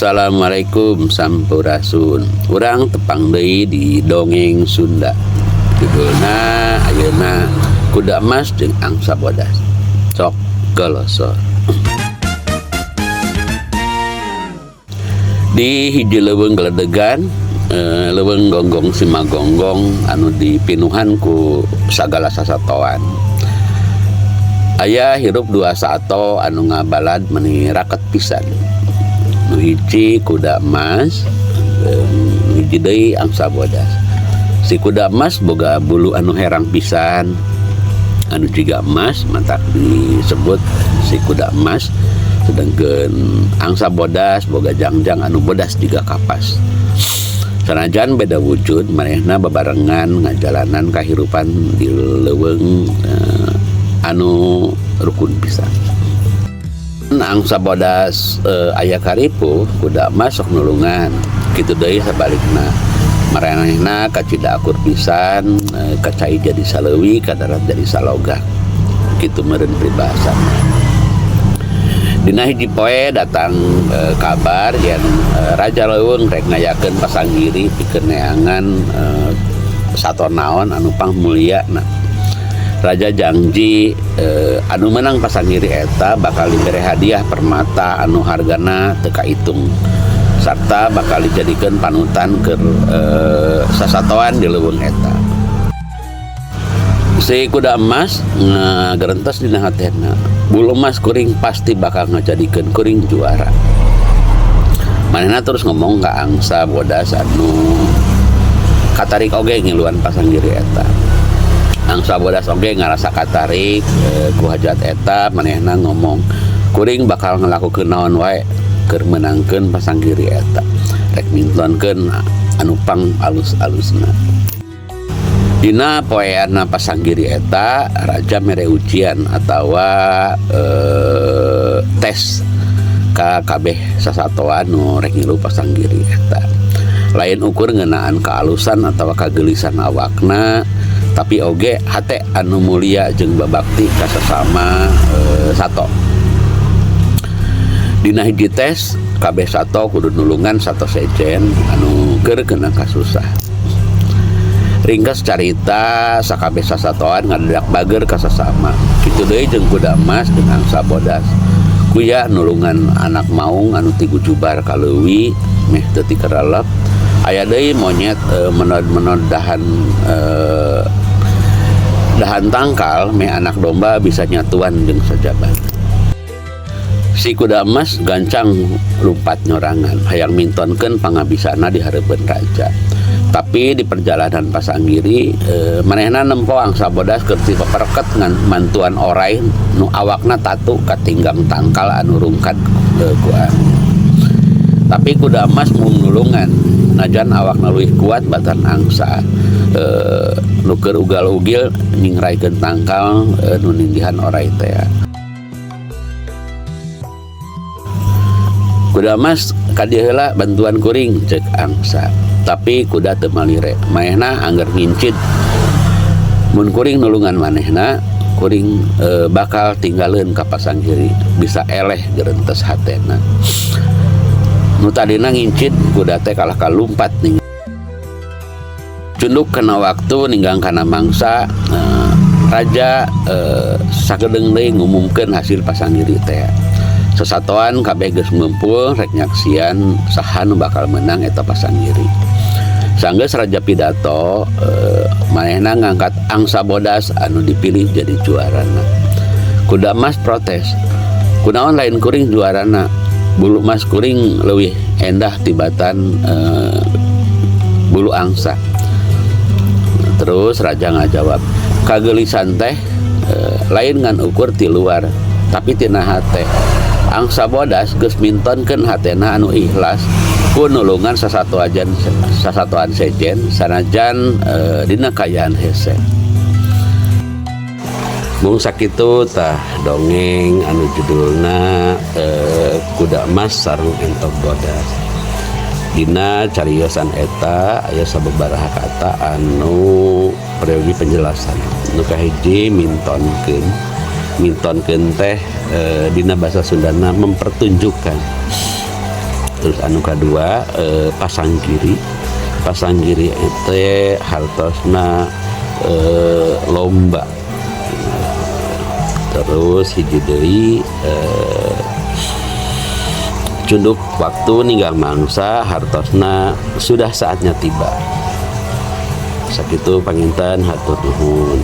Assalamualaikum Sampurasun. Urang tepang deui di Dongeng Sunda. Judulna ayeuna Kuda Emas jeung Angsa Bodas. Sok golosor. Di hiji leuweung geledegan, leuweung gonggong simagonggong anu dipinuhan ku sagala sasatoan. Aya hirup dua sato anu ngabalad meni raket pisan. Nu hiji kuda emas, nu hiji deui angsa bodas. Si kuda emas boga bulu anu herang pisan, anu jiga emas, matak disebut si kuda emas. Sedangkan angsa bodas boga jangjang anu bodas jiga kapas. Sanajan beda wujud, manehna babarengan ngajalanan kahirupan di leuweung anu rukun pisan. Angsa bodas aya karipuh, kuda emas sok nulungan. Kitu deui sabalikna. Maranehna kacida akur pisan, kacai jadi saleuwi, kadarat jadi salogak. Kitu meureun peribahasana. Dina hiji poe datang kabar yen Raja Leuweung rek ngayakeun pasanggiri pikeun neangan sato naon anu pangmulyana. Raja janji anu menang pasanggiri eta bakal dibere hadiah permata anu hargana teu kaitung sarta bakal dijadikeun panutan keur sasatoan di leuweung eta. Si kuda emas ngagerentes dina hatena, bulu emas kuring pasti bakal ngajadikeun kuring juara. Manehna terus ngomong ka angsa bodas anu katarik oge ngiluan pasanggiri eta. Angsa bodas oge ngarasa katarik ku hajat eta, manehna ngomong kuring bakal ngalakukeun naon wae keur meunangkeun pasanggiri eta, rek mintonkeun anu pang alus-alusna. Dina poeana pasanggiri eta raja mere ujian atawa tes ka kabeh sasatoan nu rek ngilu pasanggiri eta. Lain ukur ngeunaan kaalusan atawa kageulisan awakna, tapi oge hate anu mulia jeung babakti ka sasama sato. Dina hiji tes kabeh sato kudu nulungan sato sejen anu keur kena kasusah. Ringkas carita sakabeh sasatoan ngadadak bager ka sasama. Kitu deui jeung kuda emas jeung angsa bodas. Kuya nulungan anak maung anu tigujubar ka leuwi meh teu tikerelep. Aya deui monyet menod-menod dahan tangkal meh anak domba bisa nyatuan jeung sajaban. Si kuda emas gancang lumpat nyorangan hayang mintonkeun pangabisana di hareupeun raja. Tapi di perjalanan pasanggiri manehna nempo angsa bodas keur dipeperket ngan mantuan orai nu awakna tatu katinggang tangkal anu rungkad ku angin. Tapi kuda emas mung nulungan najan awakna leuwih kuat batan angsa nu keur ugal-ugil nyingraikeun tangkal nu nindihan orai teh. Kuda emas kadieu heula bantuan kuring cek angsa. Tapi kuda teu malire. Manehna angger ngincit mun kuring nulungan manehna, kuring bakal tinggaleun ka pasanggiri, bisa eleh gerentes hatena. Nu tadina ngincit kuda teh kalah kalumpat ning. Cunduk kana waktu ninggang kana mangsa, raja sakedeung deui ngumumkeun hasil pasanggiri teh. Sasatoan kabeh geus ngumpul rek nyaksian saha nu bakal menang eta pasanggiri. Sanggeus raja pidato, manehna ngangkat angsa bodas anu dipilih jadi juarana. Kuda emas protes, kunaon lain kuring juarana, bulu emas kuring leuwih endah tibatan bulu angsa. Terus raja ngajawab, kageulisan teh lain ngan ukur ti luar, tapi tina hate. Angsa bodas geus mintonkeun hatena anu ikhlas ku nulungan sasatoan sejen sanajan dina kaayaan hese. Mung sakitu tah dongeng anu judulna Kuda Emas sareng Entog Bodas. Dina cariosan eta aya sababaraha kata anu peryogi penjelasan. Nu kahiji mintonkeun. Mintonkeun teh dina bahasa Sundana mempertunjukkan. Terus anu kadua, pasanggiri. Pasanggiri teh hartosna lomba. Terus hiji deui, cunduk waktu ninggal mangsa, hartosna sudah saatnya tiba. Sakitu panginten, hatur nuhun.